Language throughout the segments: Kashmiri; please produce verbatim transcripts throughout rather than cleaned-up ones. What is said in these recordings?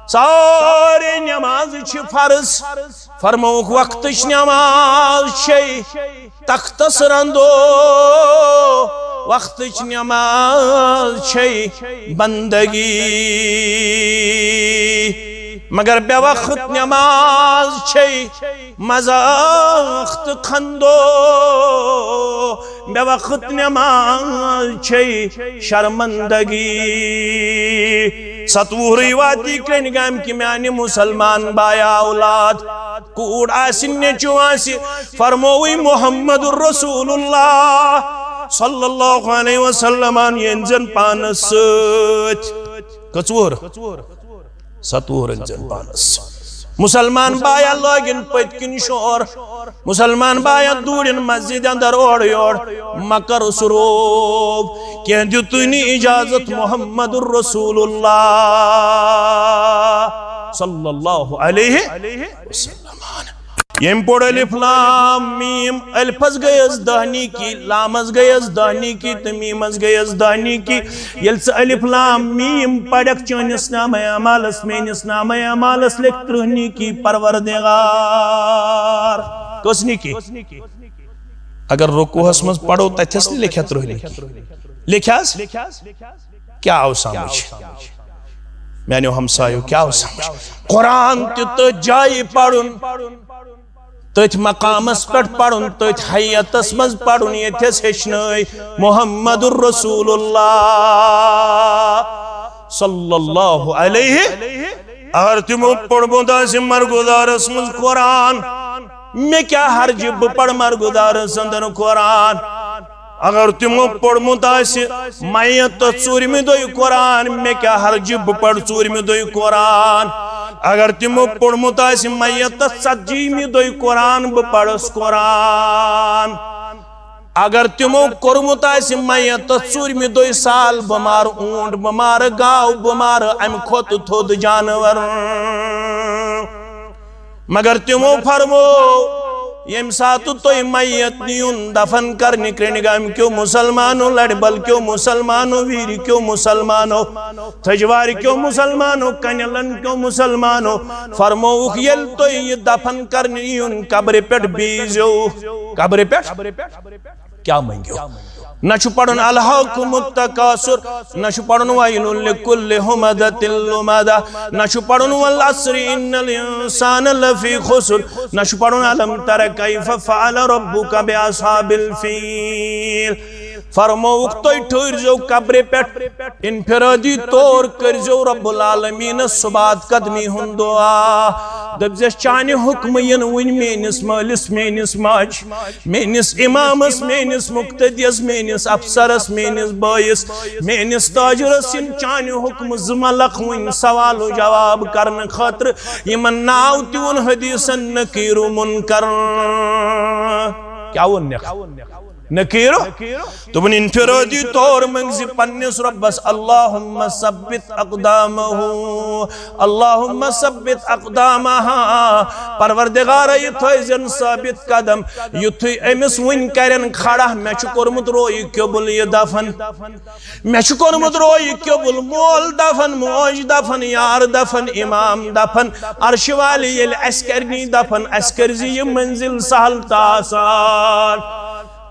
سارے نماز چھ فرض۔ فرمووُکھ، وقتٕچ نماز چھے تختس رندو، وقتٕچ نماز چھے بندگی، مگر بے وقت نماز چھے مذاق تہٕ خندو، بے وقت نماز چھے شرمندگی۔ ستوُہرٕے واتی کرٛنۍ گامکہِ میانہِ مسلمان بایا اولاد، کوٗر آسہِ، نیٚچو آسہِ، فرمووٕے محمد رسول اللہ صلی اللہ علیہ وسلم یِن زن پانس سۭتۍ۔ کٔژ وُہر؟ ستوُہر أنۍ زن پانس۔ مسلمان بایا لٲگِن پٔتۍ کِنۍ شور۔ مسلمان بایا دوٗرِن مسجد اندر اورٕ یور۔ مہ کر سُہ روب۔ کینٛہہ، دیُتُے نہٕ اجازت محمد رسول اللہ صلی اللہ علیہ وسلم۔ ییٚمۍ پوٚر الف لام میم، الفس گٔیس دہ نیکی، لامس گٔیس دہ نیکی تہٕ میمس گٔیس دہ نیکی۔ ییٚلہِ ژٕ الف لام میم پرکھ، چٲنِس نامہ اعمالس، میٲنِس نامہ اعمالس لیکھ ترٕٛہ نیکی پروردگار۔ کٔژ نیکی؟ اگر رکوعس منٛز پرو، تتھس نہٕ لیکھِ ترٕٛہ نیکی۔ لیکھِ حظ؟ کیٛاہ آو سمجھ؟ میانیو ہمسایو، کیٛاہ آو سمجھ؟ قرآن تہِ تٔتھۍ جایہِ پرُن، تٔتھۍ مقامس پٮ۪ٹھ پرُن، تٔتھۍ حیتس منٛز پرُن، ییٚتھس ہیٚچھنٲے محمد رسول اللہ صلی اللہ علیہ۔ اگر تِمو پوٚرمُت آسہِ مرگُزارس منٛز قرآن، مےٚ کیٛاہ حرجہِ بہٕ پرٕ مرگُزارس اندر قرآن؟ اگر تِمو پوٚرمُت آسہِ میت تہٕ ژوٗرمہِ دۄہہِ قرآن، مےٚ کیٛاہ حرجہِ بہٕ پرٕ ژوٗرمہِ دۄہہِ قرآن؟ اگر تِمو پوٚرمُت آسہِ میت تہٕ ژتجیٖمہِ دۄہہِ قرآن، بہٕ پرس قرآن۔ اگر تِمو کوٚرمُت آسہِ میت تہٕ ژوٗرمہِ دۄہہِ سال، بہٕ مارٕ اوٗنٹ، بہٕ مارٕ گاو، بہٕ مارٕ امہِ کھۄتہٕ تھوٚد جانور۔ مگر تِمو فرمو، ییٚمہِ ساتہٕ تُہۍ میت نِیُن دفن کرنہِ کرٛنہِ گامہِ کیو مسلمانو، لڑِ بل کیو مسلمانو، ویٖرِ کیو مسلمانو، تھجوارِ کیو مسلمانو، کنیلن کیو مسلمانو، فرمووُکھ، ییٚلہِ تُہۍ یہِ دفن کرنہِ یِیُن، قبرِ پٮ۪ٹھ بیٖزیو، قبرِ پٮ۪ٹھ کیٛاہ مٔنگِو؟ نہ چھُ پرُن الہاکم التکاثر، نہ چھُ پرُن ویل لکل ہمزۃ لمزہ، نہ چھُ پرُن والعصر ان الانسان لفی خسر، نہ چھُ پرُن الم تر کیف فعل ربک باصحاب الفیل۔ فرمووُکھ، تُہۍ ٹھٔہرزیو قبرِ پٮ۪ٹھ، انفرادی طور کٔرزیو رب العالمینس ثبات قدمی ہُنٛد دعا۔ دٔپزٮ۪س، چانہِ حُکمہٕ یِن وٕنۍ میٲنِس مٲلِس، میٲنِس ماجہِ، میٲنِس امامس، میٲنِس مقتدیس، میٲنِس افسرس، میٲنِس بٲیِس، میٲنِس تاجرس یِن چانہِ حُکمہٕ زٕ ملک وٕنۍ سوال و جواب کرنہٕ خٲطرٕ۔ یِمن ناو تہِ ووٚن حدیثن نکیر و منکر۔ کیٛاہ ووٚن نکھ؟ نکیر۔ دوٚپُن، انفرادی طور منٛگزِ پننِس رۄبس، اللہم ثبت اقدامہ، اللہم ثبت اقدامہ۔ پروردگارا، یہِ تھٲوزٮ۪ن ثٲبت قدم، یُتھُے أمِس وٕنۍ کرن کھڑا، مےٚ چھُ کوٚرمُت رویہِ قبول یہِ دفن، مےٚ چھُ کوٚرمُت رویہِ قبول، مول دفن، موج دفن، یار دفن، امام دفن، عرشہِ والہِ ییٚلہِ اسہِ کرنی دفن، اسہِ کٔرزِ یہِ منزل سہل تہٕ آسان۔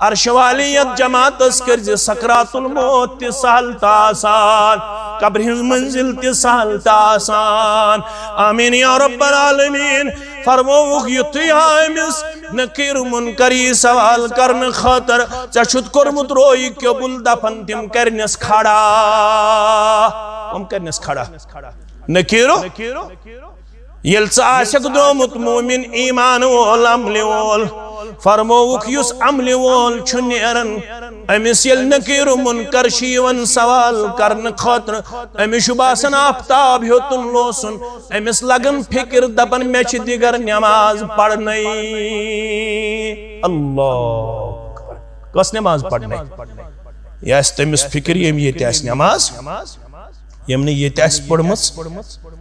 عرشہِ والی یتھ جماعتس کٔرزِ سکرات الموت تہِ سہل تہٕ آسان، قبرِ ہٕنٛز منزل تہِ سہل تہٕ آسان۔ آمین یا رب العالمین۔ فرمووُکھ، یُتھُے آو أمِس نکیر منکر یی سوال کرنہٕ خٲطرٕ، ژےٚ چھُتھ کوٚرمُت رویہِ قبول، دفن تِم کرنس کھڑا۔ کم کرنس کھڑا؟ نکیرو۔ ییٚلہِ ژٕ آسکھ درٛامُت مومن، ایمان وول، عملہِ وول، فرمووُکھ، یُس عملہِ وول چھُ نیران، أمِس ییٚلہِ نکیر منکر چھُ یِوان سوال کرنہٕ خٲطرٕ، أمِس چھُ باسان آفتاب ہیوٚتُن لوسُن، أمِس لگان فکر، دپان، مےٚ چھِ دِگر نماز پرنَے۔ اللہ اکبر۔ کۄس نماز پرنَے؟ یہِ آسہِ تٔمِس فکر، ییٚمۍ ییٚتہِ آسہِ نماز، ییٚمۍ نہٕ ییٚتہِ آسہِ پٔرمٕژ،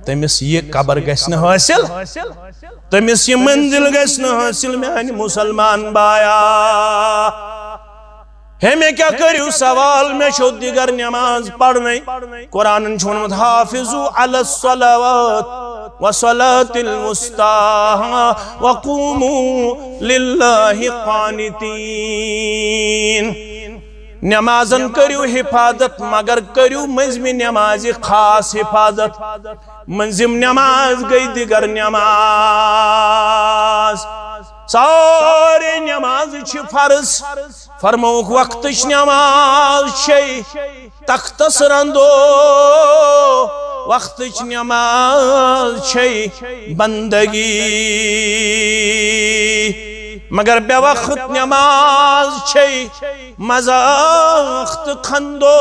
تٔمِس یہِ قبر گژھِ نہٕ حٲصِل، تٔمِس یہِ منزل گژھِ نہٕ حٲصِل۔ میانہِ مسلمان بایا، ہے، مےٚ کیٛاہ کٔرِو سوال؟ مےٚ چھو دِگر نماز پرنَے۔ قرآنن چھُ ووٚنمُت، "حافظوا علی الصلوات وصلاة الوسطی وقوموا للہ قانتین۔" نمازن کٔرِو حفاظت، مگر کٔرِو مٔنٛزمہِ نمازِ خاص حفاظت۔ مٔنٛزِم نماز گٔے دِگر نماز۔ سارے نماز چھِ فرض۔ فرمووُکھ، وقتٕچ نماز چھے تختس رندو، وقتٕچ نماز چھے بندگی، مگر بے وقت نماز چھے مذاق تہٕ خندو،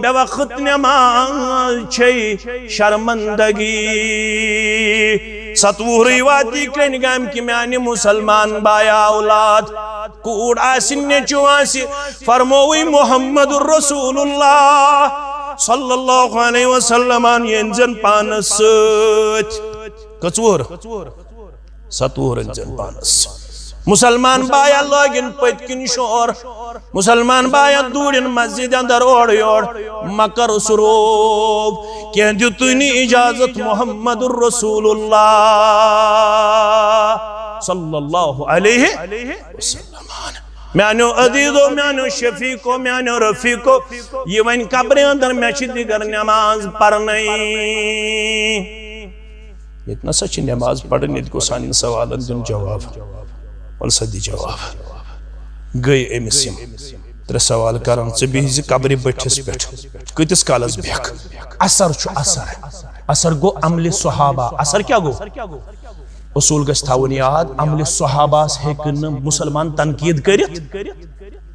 بے وقت نماز چھے شرمندگی۔ ستوُہرٕے واتی کرٛنۍ گامہِ کہِ میانہِ مسلمان بایا اولاد، کوٗر آسہِ، نیٚچو آسہِ، فرمووٕے محمد رسول اللہ صلی اللہ علیہ وسلمن یِن زن پانس سۭتۍ۔ کٔژ وُہر؟ ستوُہر أنۍ زن پانس۔ مسلمان بایا لٲگِن پٔتۍ کِنۍ شور، مسلمان بایا دوٗرِن مسجد اندر اورٕ یور، مہ کر سُہ روب کینٛہہ، دِتُے نہٕ اجازت محمد رسول اللہ صلی اللہ علیہ وسلم۔ میانیو عزیزو، میانیو شفیقو، میانیو رفیقو، یہِ وۄنۍ قبرِ اندر مےٚ چھِ دِگر نماز پرنَے۔ ییٚتہِ نسا چھِ نماز پرٕنۍ، ییٚتہِ گوٚو سانٮ۪ن سوالن دیُن جواب۔ وَلہٕ سا دِ جواب۔ گٔے أمِس یِم ترٛےٚ سوال کران، ژٕ بِہزِ قبرِ بٔٹھِس پٮ۪ٹھ، کۭتِس کالس بیٚہکھ؟ اثر چھُ اثر۔ اثر گوٚو عملِ صحابہ۔ اثر کیٛاہ گوٚو؟ اصوٗل گژھِ تھاوُن یاد، عملِ صحابہس ہیٚکہِ نہٕ مسلمان تنقید کٔرِتھ۔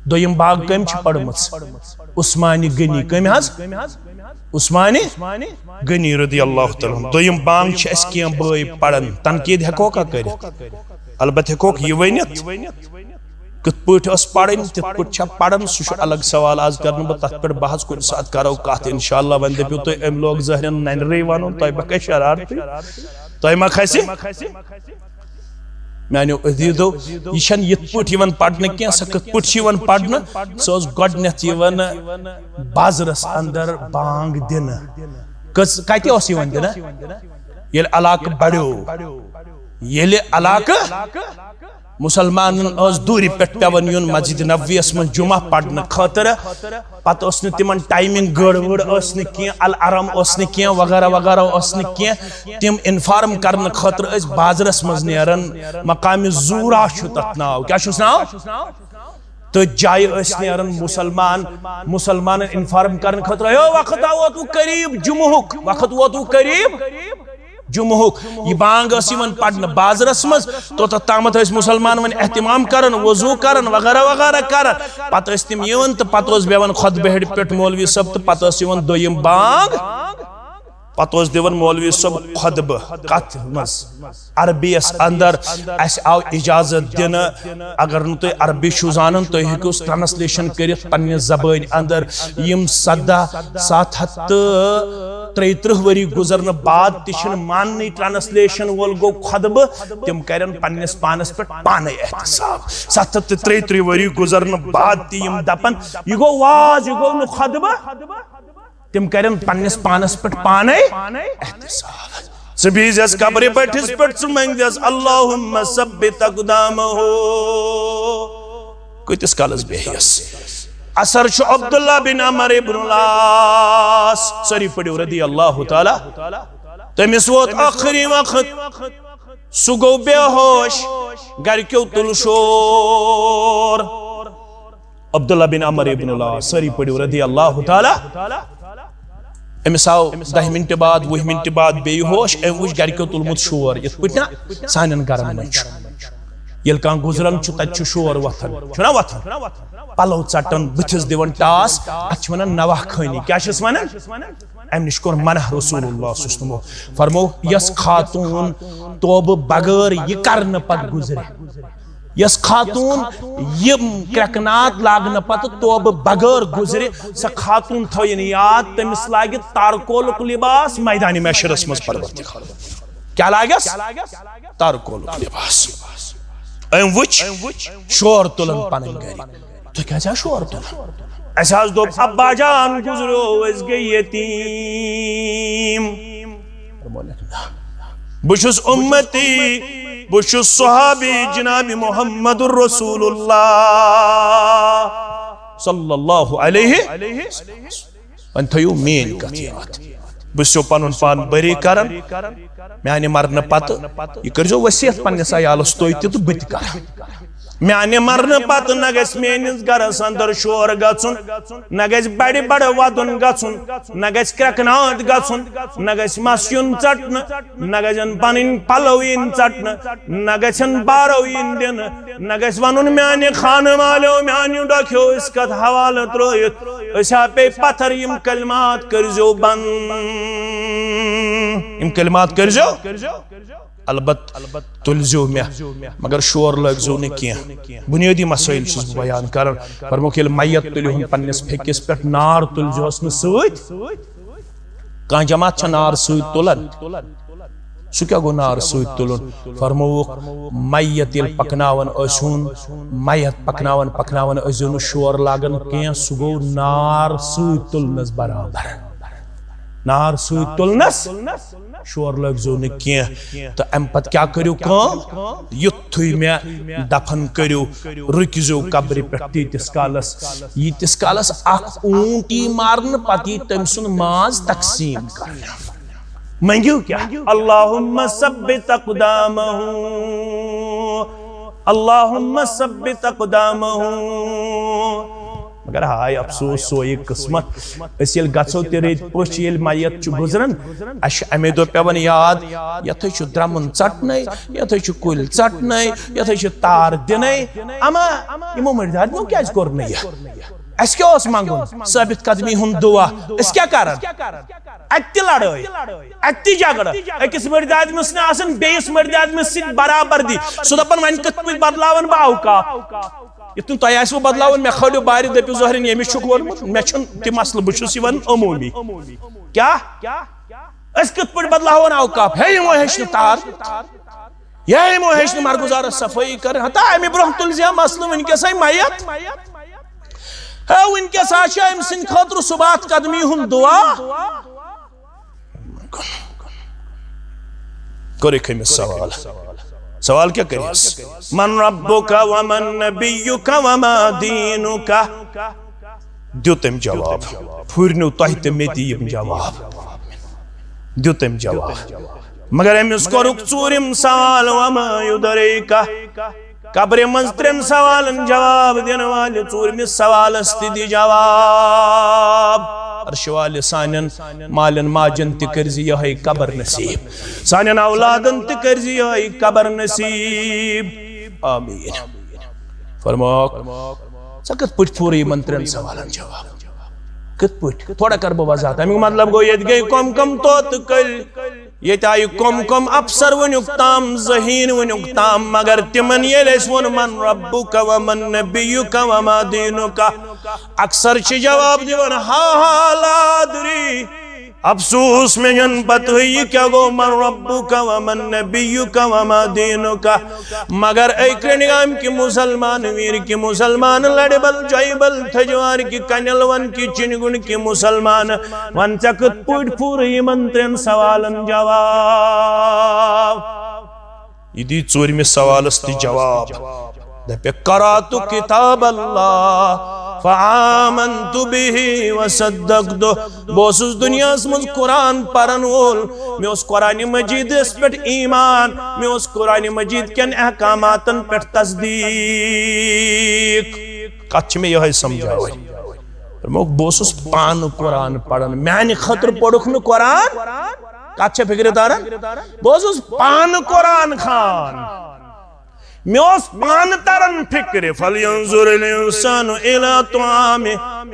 دوٚیِم بانگ کٔمۍ چھِ پٔرمٕژ؟ عثمانِ غنی۔ کٔمۍ حظ؟ عثمانِ غنی رضی اللہ تعالیٰ عنہ۔ دوٚیِم بانگ چھِ اَسہِ کینٛہہ بٲے پران، تنقید ہیٚکوکھا کٔرِتھ؟ البتہ ہیٚکوکھ یہِ ؤنِتھ، کِتھ پٲٹھۍ ٲس پرٕنۍ، تِتھ پٲٹھۍ چھا پران، سُہ چھُ الگ سوال۔ آز کرٕ نہٕ بہٕ تتھ پٮ۪ٹھ بحث، کُنہِ ساتہٕ کرو کتھ انشاءاللہ۔ وۄنۍ دٔپِو تُہۍ، أمۍ لوگ ظٲہرن ننرے ونُن، تۄہہِ ما کھسہِ شرارتٕے؟ تۄہہِ ما کھسہِ؟ میانیو عزیزو، یہِ چھَنہٕ یِتھ پٲٹھۍ یِوان پرنہٕ کینٛہہ، سۄ کِتھ پٲٹھۍ چھِ یِوان پرنہٕ؟ سۄ ٲس گۄڈٕنٮ۪تھ یِوان بازرس اندر بانگ دِنہٕ۔ کٔژ، کتہِ اوس یِوان دِنہٕ؟ ییٚلہِ علاقہٕ بڑیو، ییٚلہِ علاقہٕ مسلمانن ٲس دوٗرِ پٮ۪ٹھ پٮ۪وان یُن مسجد نبویَس منٛز جمعہ پرنہٕ خٲطرٕ۔ پتہٕ ٲس نہٕ تِمن ٹائمنگ گٔڑ ؤڑ ٲس نہٕ کینٛہہ، الارم اوس نہٕ کینٛہہ، وغیرہ وغیرہ اوس نہٕ کینٛہہ۔ تِم انفارم کرنہٕ خٲطرٕ ٲسۍ بازرس منٛز نیران، مقامِ زورا چھُ تتھ ناو۔ کیٛاہ چھُس ناو؟ تہٕ جایہِ ٲسۍ نیران مسلمان، مسلمانن انفارم کرنہٕ خٲطرٕ، "ہے، وقت آو ووتمُت قریب جمعہُک، وقت ووتمُت قریب جمعہُک۔" یہِ بانگ ٲس یِوان پرنہٕ بازرس منٛز، توٚتتھ تامتھ ٲسۍ مسلمان وۄنۍ اہتمام کران، وضو کران، وغیرہ وغیرہ کران۔ پتہٕ ٲسۍ تِم یِوان تہٕ پتہٕ اوس بیٚہوان خطبہٕ ہیٚرِ پٮ۪ٹھ مولوی صٲب، تہٕ پتہٕ ٲس یِوان دوٚیِم بانگ۔ پتہٕ اوس دِوان مولوی صٲب خطبہٕ۔ کتھ منٛز؟ عربی یس اندر۔ اسہِ آو اجازت دِنہٕ، اگر نہٕ تُہۍ عربی چھِو زانان، تُہۍ ہیٚکِو سُہ ٹرانسلیشن کٔرِتھ پننہِ زبٲنۍ اندر۔ یِم سداہ، ستھ ہتھ تہٕ ترٛیہِ ترٕٛہ ؤری گُزرنہٕ بعد تہِ چھِنہٕ ماننٕے، ٹرانسلیشن وول گوٚو خطبہٕ، تِم کرن پننِس پانس پٮ۪ٹھ پانے احتساب۔ ستھ ہتھ تہٕ ترٛیہِ ترٕٛہ ؤری گُزرنہٕ بعد تہِ یِم دپن، "یہِ گوٚو واز، یہِ گوٚو نہٕ خطبہٕ"، تِم کرن پننِس پانس پٮ۪ٹھ پانے احتساب۔ ژٕ بِہزٮ۪س قبرِ بٔٹھِس پٮ۪ٹھ، ژٕ منگزٮ۪س، "اللہم ثبت اقدامہ"۔ کۭتِس کالس بیٚہیس؟ اثر چھُ عبداللہ بن عمر ابن العاص، سٲری پٔرِو، رضی اللہ تعالیٰ۔ تٔمِس ووت ٲخری وقت، سُہ گوٚو بے ہوش، گرِکیو تُل شور۔ عبداللہ بن عمر ابن العاص، سٲری پٔرِو، رضی اللہ تعالیٰ۔ أمِس آو دَہہِ مِنٹہِ بعد، وُہہِ مِنٹہِ بعد بیٚیہِ ہوش، أمۍ وُچھ گرِکیو تُلمُت شور، یِتھ پٲٹھۍ نا سانٮ۪ن گرن منٛز چھُ۔ ییٚلہِ کانٛہہ گُزران چھُ، تَتہِ چھُ شور وۄتھان، چھُنا وۄتھان؟ پلو ژٹان، بٕتھِس دِوان ٹاس، اَتھ چھِ وَنان نواہ خٲنی۔ کیٛاہ چھِس وَنان؟ اَمہِ نِش کوٚر منع رسول اللہ صلی اللہ علیہ وسلمو۔ فرمو، یۄس خاتوٗن توبہٕ بغٲر یہِ کرنہٕ پتہٕ گُزرِ، یۄس خاتوٗن یہِ کرٛٮ۪کہٕ ناد لاگنہٕ پتہٕ توبہٕ بغٲر گُزرِ، سۄ خاتوٗن تھٲیِن یاد، تٔمِس لاگہِ تارکولُک لباس میدانِ محشرس منٛز پروردگار۔ کیٛاہ لاگٮ۪س؟ تارکولُک لباس۔ أمۍ وٕچھ شور تُلان پنٕنۍ گرِ۔ تُہۍ کیٛازِ حظ شور تُلان؟ اَسہِ حظ دوٚپ، ابا جان گُزریو، أسۍ گٔے یتیٖم۔ بہٕ چھُس اُمتی، بہٕ چھُس صحابی جناب محمد رسول اللہ صلی اللہ علیہ۔ وۄنۍ تھٲیِو میٲنۍ کتھ یاد۔ بہٕ چھُسو پنُن پان بری کران۔ میانہِ مرنہٕ پتہٕ یہِ کٔرۍزیو وصیت پننِس عیالس تُہۍ تہِ تہٕ بہٕ تہِ کرٕ۔ میانہِ مرنہٕ پتہٕ نہ گژھِ میٲنِس گرس اندر شور گژھُن، نہ گژھِ بڑِ بڑٕ ودُن گژھُن، نہ گژھِ کرٛٮ۪کناٹھ گژھُن، نہ گژھِ مس یُن ژٹنہٕ، نہ گژھن پنٕنۍ پلو یِنۍ ژٹنہٕ، نہ گژھن بارو یِنۍ دِنہٕ، نہ گژھِ ونُن، میانہِ خانہٕ والیو، میانیو ڈۄکھیو، أسۍ کتھ حوالہٕ ترٲیِتھ، أسۍ ہا پیٚیہِ پتھر، یِم کلمات کٔرۍزیو بنٛد، یِم کلمات کٔرۍزیو۔ البتہٕ تُلزیو مےٚ، مگر شور لٲگزیو نہٕ کینٛہہ۔ بنیٲدی مسٲیل چھُس بہٕ بیان کران۔ فرمووُکھ، ییٚلہِ میت تُلِہُن پننِس پھیٚکِس پٮ۪ٹھ، نار تُلزیوس نہٕ سۭتۍ۔ کانٛہہ جماعت چھےٚ نار سۭتۍ تُلان؟ سُہ کیٛاہ گوٚو نار سۭتۍ تُلُن؟ فرمووُکھ، میت ییٚلہِ پکناوان ٲسۍہُن، میت پکناوان پکناوان ٲسۍزیو نہٕ شور لاگان کینٛہہ، سُہ گوٚو نار سۭتۍ تُلنس برابر۔ نار سۭتۍ تُلنس شور لٲگزیو نہٕ کینٛہہ۔ تہٕ امہِ پتہٕ کیٛاہ کٔرِو کٲم؟ یُتھُے مےٚ دفن کٔرِو، رُکزیو قبرِ پٮ۪ٹھ تیٖتِس کالس، ییٖتِس کالس اکھ اوٗنٹ یی مارنہٕ، پتہٕ یی تٔمۍ سُنٛد ماز تقسیٖم کرنہٕ۔ منٛگِو کیٛاہ؟ اللہم ثبت اقدامہ، اللہم ثبت اقدامہ۔ مگر ہاے افسوس، سوے قسمت۔ أسۍ ییٚلہِ گژھو تہِ رٔتۍ پٔچھۍ، ییٚلہِ میت چھُ گُزران، اَسہِ چھُ اَمے دۄہ پٮ۪وان یاد، یَتھٕے چھُ درٛمُن ژَٹنَے، یَتھٕے چھِ کُلۍ ژَٹنَے، یَتھٕے چھِ تار دِنَے۔ اما یِمو مٔردۍ آدمیو کیٛازِ کوٚر نہٕ یہِ؟ اَسہِ کیٛاہ اوس منٛگُن؟ ثٲبت قدمی ہُنٛد دُعا۔ أسۍ کیٛاہ کَران؟ اَتہِ تہِ لڑٲے، اَتہِ تہِ جھگڑٕ۔ أکِس مٔردِ آدمِس نہٕ آسان بیٚیِس مٔردِ آدمِس سۭتۍ برابردی۔ سُہ دَپان، وۄنۍ کِتھ پٲٹھۍ بدلاون بہٕ اوقاف؟ یِتھ نہٕ تۄہہِ آسِوٕ بدلاوُن، مےٚ کھٲلِو بارِ، دٔپِو ظٲہرِن ییٚمِس چھُکھ ووٚنمُت، مےٚ چھُنہٕ تہِ مسلہٕ، بہٕ چھُس یِوان عموٗمی۔ کیٛاہ؟ أسۍ کِتھ پٲٹھۍ بدلاوون اوقاف؟ ہے، یِمو ہیٚچھ نہٕ تار، ہے، یِمو ہیٚچھ نہٕ مرگُزارس صفٲیی کرٕنۍ۔ ہتا اَمہِ برٛونٛہہ تُلۍ زِ ہا مسلہٕ، وٕنکیٚس ہے میت۔ ہے، وٕنکیٚس ہا چھُ أمۍ سٕنٛدِ خٲطرٕ ثبات قدمی ہُنٛد دُعا۔ کوٚرُکھ أمِس سوال۔ سوال کیٛاہ کٔرِس؟ من ربک ومن نبیک وما دینک؟ دیُت أمۍ جواب۔ پھُرنیو تۄہہِ تہٕ مےٚ تہِ یِم جواب۔ دیُت أمۍ جواب۔ مگر أمِس کوٚرُکھ ژوٗرِم سوال، وما یدریک؟ قبرِ منٛز ترٛٮ۪ن سوالن جواب دِنہٕ والہِ ژوٗرمِس سوالس تہِ دِ جواب۔ عرشہِ والہِ سانٮ۪ن مالٮ۪ن ماجن تہِ کٔرۍ زِ یِہوٚے قبر نصیب، سانٮ۪ن اولادن تہِ کٔرۍ زِ یِہوٚے قبر نصیب۔ آمیٖن۔ فرموکھ، ژےٚ کِتھ پٲٹھۍ پھوٗرٕ یِمن ترٛٮ۪ن سوالن جواب؟ کِتھ پٲٹھۍ؟ تھوڑا کرٕ بہٕ وضاحت۔ اَمیُک مطلب گوٚو، ییٚتہِ گٔے کۄم کۄم طوطہٕ کٔلۍ، ییٚتہِ آیہِ کۄم کۄم افسر وٕنیُک تام، ذہین وٕنیُک تام، مگر تِمن ییٚلہِ اَسہِ ووٚن، من ربک ومن نبیک وما دینک، اکثر چھِ جواب دِوان، ہا ہا لا ادری، افسوس، مےٚ چھَنہٕ پتہٕے یہِ کیٛاہ گوٚو، من ربک ومن نبیک وما دینک۔ مگر اے کرٛنٛڈگام کہِ مسلمان، ویر کہِ مسلمان، لڑِ بل جایہِ بل، تھجوار کہِ کنیل ون کہِ چنگُن کہِ مسلمان، ون ژےٚ کِتھ پٲٹھۍ پھوٗرٕ یِمن ترٛٮ۪ن سوالن جواب؟ یہِ دی ژوٗرمِس سوالس تہِ جواب۔ دپہِ، قرأت کتاب اللہ فآمنت به وصدقت۔ بہٕ اوسُس دُنیاہس منٛز قرآن پرن وول، مےٚ اوس قرآن مجیدس پٮ۪ٹھ ایمان، مےٚ اوس قرآن مجید کٮ۪ن احکاماتن پٮ۪ٹھ تصدیق۔ کتھ چھِ مےٚ یِہوٚے سمجھاوٕنۍ۔ دوٚپمَکھ، بہٕ اوسُس پانہٕ قرآن پران، میانہِ خٲطرٕ پوٚرُکھ نہٕ قرآن۔ کتھ چھےٚ فکرِ تران؟ بہٕ اوسُس پانہٕ قرآن خوان۔ مےٚ اوس پانہٕ تران فکرِ، فلینظر الانسان الی طعامہ،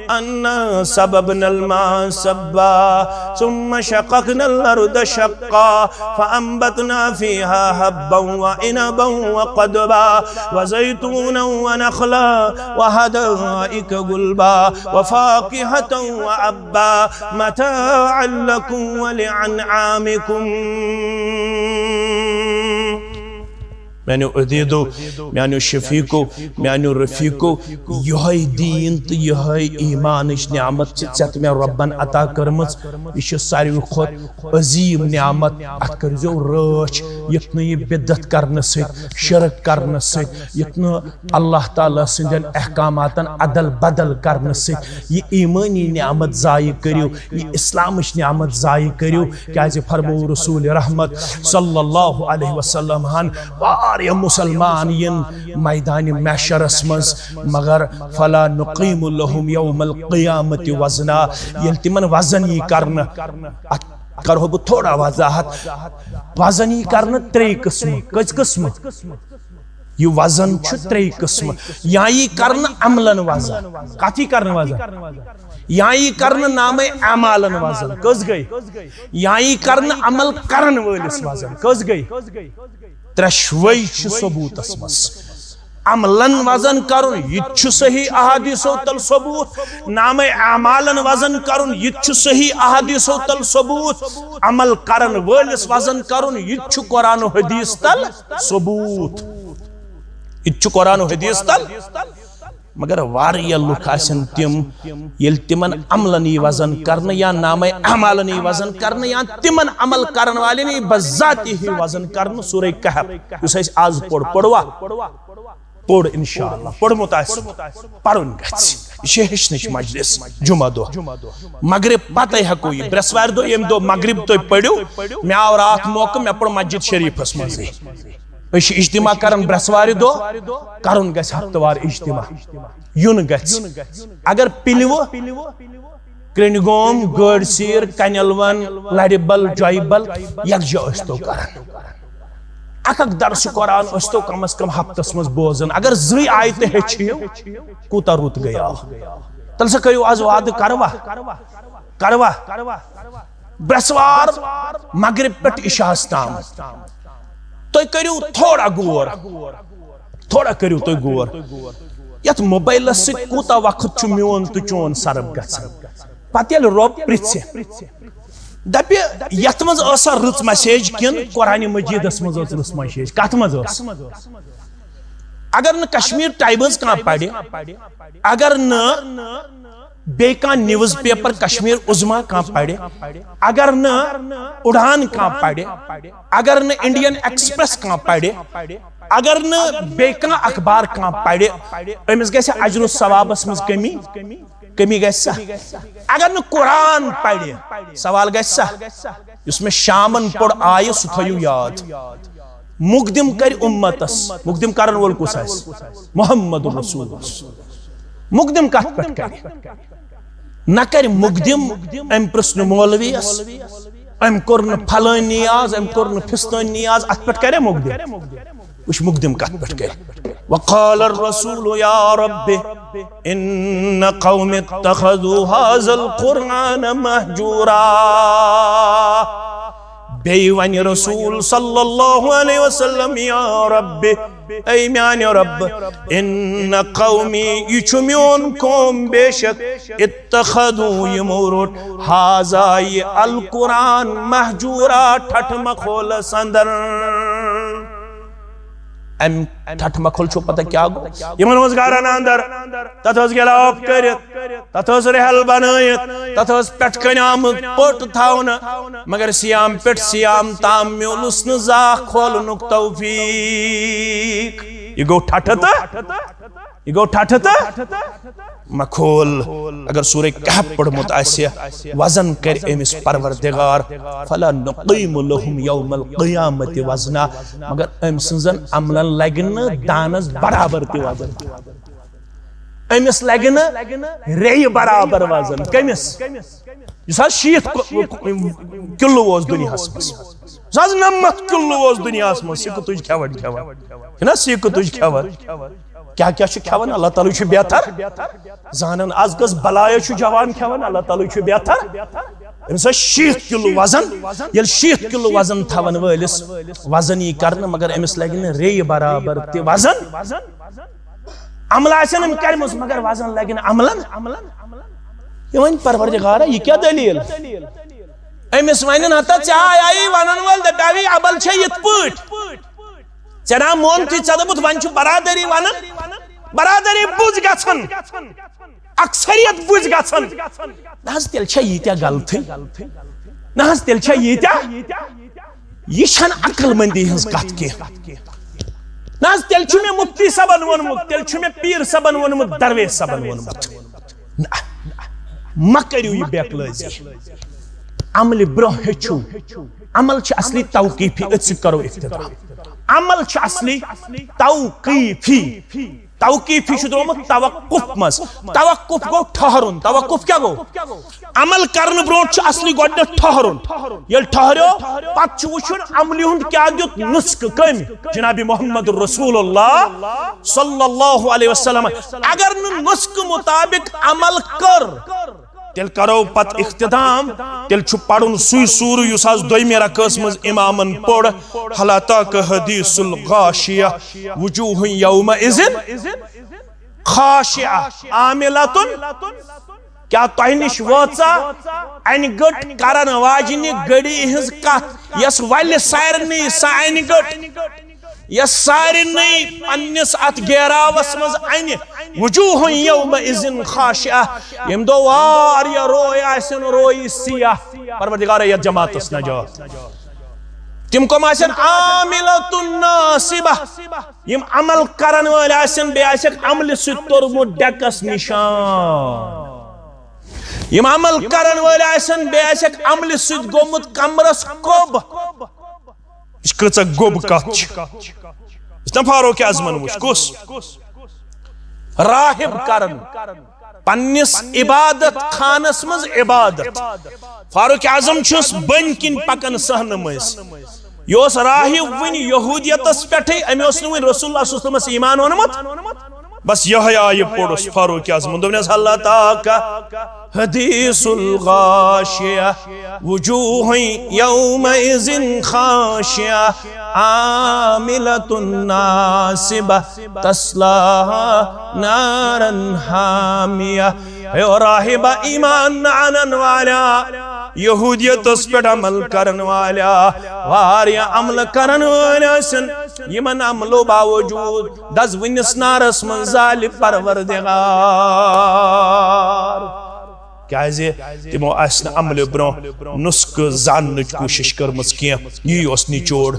انا صببنا الماء صبا، ثم شققنا الارض شقا، فانبتنا فیہا حبا وعنبا وقضبا وزیتونا ونخلا وحدائق غلبا وفاکہة وابا، متاعا لکم ولانعامکم۔ میانیو عزیزو، میانیو شفیقو، میانیو رفیقو، یہے دین تہٕ یہے ایمانٕچ نعمت چھِ ژےٚ تہٕ مےٚ رۄبن عطا کٔرمٕژ۔ یہِ چھِ ساروی کھۄتہٕ عظیٖم نعمت۔ اتھ کٔرزیو رٲچھ، یُتھ نہٕ یہِ بدعت کرنہٕ سۭتۍ، شرک کرنہٕ سۭتۍ، یُتھ نہٕ اللہ تعالیٰ سٕنٛدٮ۪ن احکاماتن ادل بدل کرنہٕ سۭتۍ یہِ ایمٲنی نعمت ضایع کٔرِو، یہِ اسلامٕچ نعمت ضایع کٔرِو۔ کیازِ فرموو رسول رحمت صلی اللہ علیہ وسلم ہن، واریاہ مسلمان یِن میدانِ محشرس منٛز، مگر فلا نقیم لهم یوم القیامت وزنا، ییٚلہِ تِمن وزن یی کرنہٕ، اتھ کرہو بہٕ تھوڑا وضاحت۔ وزن یی کرنہٕ ترٛے قٕسمہٕ۔ کٔژ قٕسمہٕ؟ یہِ وزن چھُ ترٛے قٕسمہٕ۔ یا یی کرنہٕ عملن وزن۔ کتھ یی کرنہٕ وزن؟ یا یی کرنہٕ نامے اعمالن وزن۔ کٔژ گٔے؟ یا یی کرنہٕ عمل کرن وٲلِس وزن۔ کٔژ گٔے؟ ترٛٮ۪شوَے چھِ ثبوٗتس منٛز۔ عملن وزن کرُن، یہِ تہِ چھُ صحیح احادیثو تل ثبوٗت۔ نامے اعمالن وزن کرُن، یہِ تہِ چھُ صحیح احادیثو تل ثبوٗت۔ عمل کرن وٲلِس وزن کرُن، یہِ تہِ چھُ قرآن و حدیث تل ثبوٗت۔ یہِ تہِ چھُ قرآن و حدیث تل۔ مگر واریاہ لُکھ آسن تِم، ییٚلہِ تِمن عملن یی وزن کرنہٕ یا نامے اعمالن یی وزن کرنہٕ یا تِمن عمل کرن والٮ۪ن یی بذاتی وزن کرنہٕ، سورہ کہف، یُس اَسہِ آز پوٚر، پوٚروا؟ پوٚر انشاءاللہ، پوٚرمُت آسہِ، پرُن گژھِ۔ یہِ چھِ ہیٚچھنٕچ مجلس، جمعہ دۄہ۔ مغرب پتے ہٮ۪کو یہِ، برٛٮ۪سوارِ دۄہ، ییٚمہِ دۄہ مغرب تُہۍ پٔرِو، مےٚ آو راتھ موقعہٕ، مےٚ پوٚر مسجد شریفس منٛزٕے۔ أسۍ چھِ اجتماع کران برٛٮ۪سوارِ دۄہ، کرُن گژھِ ہفتہٕ وار اجتماع، یُن گژھِ۔ اگر پِلوٕ، کرٛنٛڈۍ گوم، گٲڈ سیٖر، کنٮ۪ل ون، لرِ بل، جۄیہِ بل، یکجا ٲسۍ تو کران۔ اکھ اکھ درس قرآن ٲسۍ تو کم از کم ہفتس منٛز بوزان۔ اگر زٕے آیتہٕ ہیٚچھِو، کوٗتاہ رُت گٔیاو۔ تیٚلہِ سا کٔرِو آز وعدٕ، کروا؟ کروا؟ برٛٮ۪سوار مغرب پٮ۪ٹھ عشاہس تام تُہۍ کٔرِو تھوڑا غور، تھوڑا کٔرِو تُہۍ غور، یتھ موبایلس سۭتۍ کوٗتاہ وقت چھُ میون تہٕ چون صرف گژھان۔ پتہٕ ییٚلہِ رۄب پرژھِ، دپہِ، یتھ منٛز ٲسا رٕژ مسیج کِنہٕ قرآن مجیدس منٛز ٲس رٕژ مسیج؟ کتھ منٛز ٲس؟ اگر نہٕ کشمیر ٹائمز کانٛہہ پرِ، اگر نہٕ بیٚیہِ کانٛہہ نیوز پیپر کشمیر عظمیٰ کانٛہہ پرِ، اگر نہٕ اُڑان کانٛہہ پرِ، اگر نہٕ انڈین ایکسپریس کانٛہہ پرِ، اگر نہٕ بیٚیہِ کانٛہہ اخبار کانٛہہ پرِ، أمِس گژھِ اجر و ثوابس منٛز کمی؟ کمی گژھِ سا؟ اگر نہٕ قرآن پرِ، سوال گژھِ سا؟ یُس مےٚ شامن پوٚر آیہِ، سُہ تھٲیِو یاد۔ مقدم کرِ امتس، مقدم کرن وول کُس آسہِ؟ محمد رسول۔ مقدم کتھ پٮ۪ٹھ کرِ؟ نہ کرِ مقدم، أمۍ پرژھ نہٕ مولویس، أمۍ کوٚر نہٕ پھلٲنۍ نیاز، أمۍ کوٚر نہٕ فستٲنۍ نیاز، اتھ پٮ۪ٹھ کرِ مقدم؟ وٕچھ مقدم کتھ پٮ۪ٹھ کرِ۔ وقال الرسول یا رب ان قوم اتخذوا هذا القرآن مهجورا۔ بیٚیہِ ونہِ رسول صلی اللہ علیہ وسلم، یا رب، اے میانہِ رب، ان قومی، یہِ چھُ میون قوم، بے شک، اتخذوا، یِمو روٚٹ، هذا، یہِ القرآن، مهجورا، ٹھٹھ مخولس اندر۔ امہِ ٹھٹھ مخول چھو پتہ کیا گوٚو؟ یِمن اوس گرن اندر، تتھ ٲس گلاف کٔرِتھ، تتھ ٲس رحل بنٲیِتھ، تتھ ٲس پٮ۪ٹھ کنہِ آمٕژ پوٚٹ تھاونہٕ، مگر سیام پٮ۪ٹھ سیام تام میولُس نہٕ زانٛہہ کھولنُک توفیق۔ یہِ گوٚو ٹھٹھٕ تہٕ، یہِ گوٚو ٹھٹھٕ تہٕ مخول۔ اگر سورہ کہف پوٚرمُت آسہِ، وزن کرِ أمِس پروردگار، فلا نقیم لهم یوم القیامت وزنا، مگر أمۍ سٕنٛزن عملن لگہِ نہٕ دانس برابر تہِ وزن۔ أمِس لگہِ نہٕ ریٚیہِ برابر وزن۔ کٔمِس؟ یُس حظ شیٖتھ کُ-، کُ-، کِلوٗ اوس دُنیاہس منٛز، یُس حظ نَمَتھ کِلوٗ اوس دُنیاہس منٛز، سِکہٕ تُج کھٮ۪وان کھٮ۪وان، چھُنہ سِکہٕ تُج کھٮ۪وان؟ کیٛاہ کیٛاہ چھُ کھٮ۪وان؟ اللہ تعالیٰ چھُ بہتر زانان۔ از کٔژ بلایا چھُ جوان کھٮ۪وان، اللہ تعالیٰ چھُ بہتر۔ أمِس ٲسۍ شیٖتھ کِلوٗ وزن، ییٚلہِ شیٖتھ کِلوٗ وزن تھاوان وٲلِس وزن یی کرنہٕ، مگر أمِس لگہِ نہٕ ریٚیہِ برابر تہِ وزن۔ عملہٕ آسن أمۍ کرِمٕژ، مگر وزن لگہِ نہٕ عملن۔ یہِ وۄنۍ پروردگارا، یہِ کیٛاہ دٔلیٖل؟ أمِس وَنہِ نہ تہٕ ژےٚ آے آیی وَنَن وٲلۍ، دَپیٛاوی اَبَل چھےٚ یِتھ پٲٹھۍ۔ ژےٚ نا مون تُے، ژےٚ دوٚپُتھ وۄنۍ چھُ برادری ونان، برادری بُز گژھان، اکثریت بُز گژھان۔ نہ حظ، تیٚلہِ چھےٚ ییٖتیٛاہ غلطی۔ نہ حظ، تیٚلہِ چھےٚ ییٖتیٛاہ، یہِ چھَنہٕ عقل مندی ہٕنٛز کتھ کینٛہہ۔ نہ حظ، تیٚلہِ چھُ مےٚ مفتی صٲبن ووٚنمُت، تیٚلہِ چھُ مےٚ پیٖر صٲبن ووٚنمُت، درویش صٲبن ووٚنمُت۔ نہ، مہ کٔرِو یہِ بے عقلٲزی۔ عملہِ برونٛہہ ہیٚچھِو۔ عمل چھِ اصلی توقیفی، أتھۍ سۭتۍ کرو اختتام۔ عمل چھِ اصلی توقیفی۔ توقیفی چھُ درٛامُت توقف منٛز۔ توقف گوٚو ٹھہرُن۔ توقف کیٛاہ گوٚو؟ عمل کرنہٕ برونٛٹھ چھُ اصلی گۄڈٕنیتھ ٹھہرُن۔ ییٚلہِ ٹھہریو، پتہٕ چھُ وٕچھُن عملہِ ہُنٛد کیٛاہ دیُت نُسخہٕ کٔمۍ؟ جناب محمد رسول اللہ صلی اللہ علیہ وسلم۔ اگر نہٕ نُسخہٕ مطابق عمل کٔر، تیٚلہِ کرو پتہٕ اختتام۔ تیٚلہِ چھُ پرُن سُے سورہ یُس آز دوٚیمہِ رکٲژ منٛز امامن پوٚر، "هل أتاك حديث الغاشية، وجوه يومئذ خاشعة، عاملة"۔ کیا تۄہہِ نِش وٲژا انہِ گٔٹ کرن واجنہِ گٔڑی ہٕنٛز کتھ، یۄس ولہِ سارنٕے سۄ انہِ گٔٹ، یۄس سارنٕے پننِس اتھ گیراوس منٛز انہِ؟ "وجوہ يومئذ خاشعة"، ییٚمہِ دۄہ واریاہ روے آسن، رویہِ سیاہ۔ پروردگارا، یتھ جماعتس نجات۔ تِم کم آسن؟ "عاملة ناصبة"، یِم عمل کرن وٲلۍ آسن، بیٚیہِ آسٮ۪کھ عملہِ سۭتۍ توٚرمُت ڈیکس نشان۔ یِم عمل کرن وٲلۍ آسن، بیٚیہِ آسٮ۪کھ عملہِ سۭتۍ گوٚمُت کمرس کوٚب۔ یہِ چھِ کۭژاہ گوٚب کتھ چھِ۔ یُس نہ فاروق اعظمن وٕچھ، کُس؟ راہب کرن پننِس عبادت خانس منٛز عبادت۔ فاروق اعظم چھُس بٔنۍ کِنۍ پکان صحنہٕ مٔنٛزۍ۔ یہِ اوس راہب وٕنہِ یہودیتس پٮ۪ٹھٕے، أمۍ اوس نہٕ وٕنہِ رسول اللہ صلی اللہ علیہ وسلمس ایمان اوٚنمُت۔ بس یہے آیہِ پوٚرُس فاروق اعظمن، دوٚپنس، "هل أتاك حديث الغاشية، وجوه يومئذ خاشعة، عاملة ناصبة، تصلى نارا حامية"۔ ہے او راہبہ، ایمان نہ انن والیا، یہودیتس پٮ۪ٹھ عمل کرن والیا، واریاہ عمل کرن وٲلۍ ٲسِن، یِمن عملو باوجود دز وٕنِس نارس منٛز زالہِ پروردگار۔ کیازِ؟ تِمو آسہِ نہٕ عملہِ برونٛہہ نُسخہٕ زاننٕچ کوٗشش کٔرمٕژ کینٛہہ۔ یی اوس نچوڑ۔